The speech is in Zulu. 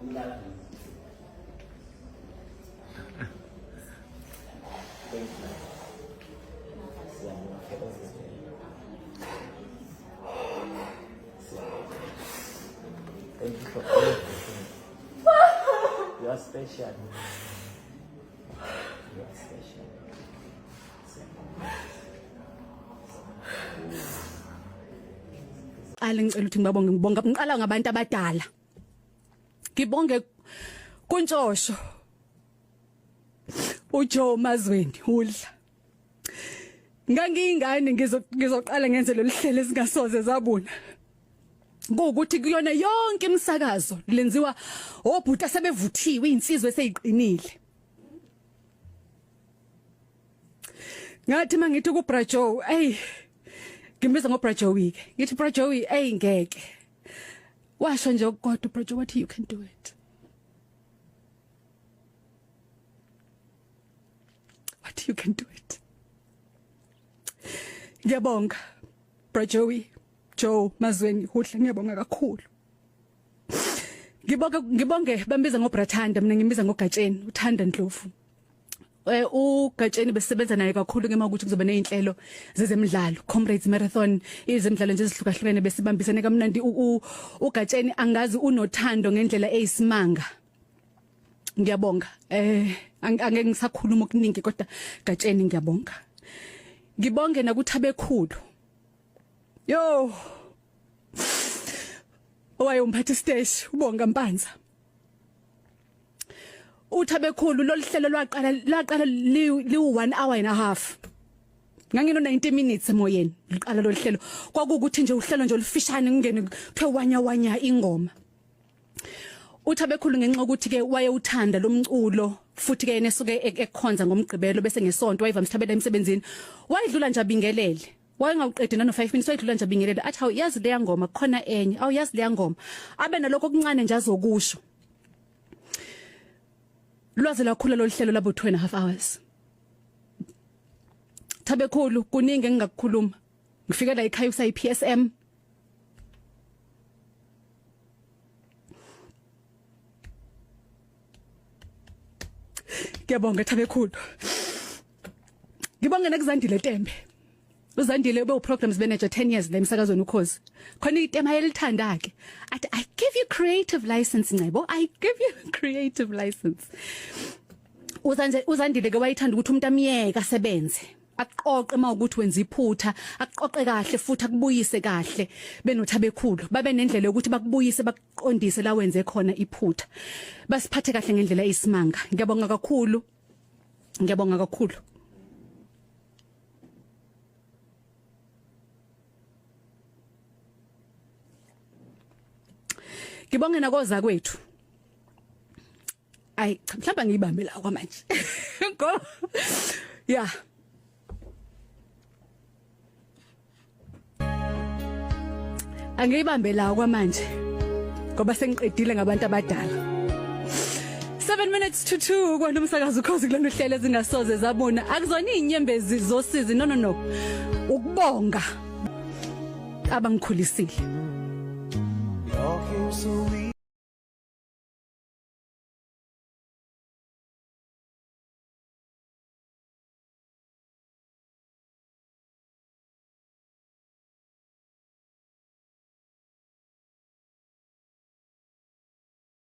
Thank you. Siyabonga for everything. Siyabonga. Thank you for everything. You are special. You are special. Siyabonga. Qala ngicela ukuthi ngibabonge ngibonga ngiqala ngabantu abadala. Ngibonge kuntshosho. uJoe Mazweni udla. Ngangiyingane ngizoqala ngenze lolu hlelo esingasoze zabuna. Kuwukuthi kuyona yonke imisakazo lenziwa obhuti asebevuthiwe insizwe eseyiqinile. Ngathi mangithi ku Bra Joe, ey ngimbiza ngo Bra Joey ke. Ngithi Bra Joey, ey ngeke. Washo nje kodwa Bra Joe wathi you can do it. What you can do it. Ngiyabonga Bra Joey, Joe Mazweni Hudla ngiyabonga kakhulu. Ngibonge ngibonge bambiza ngoBrathanda mina ngimbiza ngoGatsheni uThanda Ndlovu. Eh uGatsheni besebenza naye kakhulu ke mawukuthi kuzoba nezinhlelo zezemidlalo Comrades Marathon izemidlalo nje ezihlukahlukene besibambisene kamnandi uGatsheni angazi unothando ngendlela eyisimanga. Ngiyabonga eh angeke ngisakhuluma okuningi kodwa Gatsheni ngiyabonga. Ngibonge nakuthabekhulu. Yo owaye umphathi siteshi ubonga Mpanza. Uthabekhulu loluhlelo lwaqala laqala liwu 1 hour and a half. Ngangino 90 minutes emoyeni liqala loluhlelo kwakukuthi nje uhlelo nje olufishane ngingene kuthiwe wanya wanya ingoma. Uthabekhulu ngenxa ukuthi ke wayewuthanda lomculo futhi ke yena esuke ekhonza ngomgqibelo bese ngesonto wayevamisa thabela emsebenzini wayedlula nje abingelele wayengawuqedi nano 5 minutes wayedlula nje abingelele athi awu yazi leya ngoma kukhona enye awu yazi leya ngoma abe nalokho okuncane nje azokusho lwaze lwakhula lolu hlelo labo 2 and a half hours Thabekhulu kuningi engingakukhuluma ngifike la ekhaya usayi PSM Ngiyabonga Thabekhulu. Ngibonge nakuzandile Tembe. Uzandile ube uprograms manager 10 years la emsakazweni ukhozi. Khona itema elithanda ke. Athi I give you creative license Ncebo. I give you creative license. Uzanje uzandile ke wayithanda ukuthi umuntu amiyeke asebenze. Aqoqe mawukuthi wenza iphutha, aqoqe kahle futhi akubuyise kahle benothabekhulu. Babe nendlela yokuthi bakubuyise bakuqondise la wenze khona iphutha. Basiphathe kahle ngendlela eyisimanga. Ngiyabonga kakhulu. Ngiyabonga kakhulu. Ngibonge nakoza kwethu. Ay cha mhlawumbe ngiyibambe la kwamanje. Go. Yeah. Angiyibambe la kwamanje. Ngoba sengiqedile ngabantu abadala. 7 minutes to 2 kwena umsakazo ukhozi kulolu hlelo ezingasoze zabona akuzona izinyembezi zosizi no no no ukubonga abangikhulisile.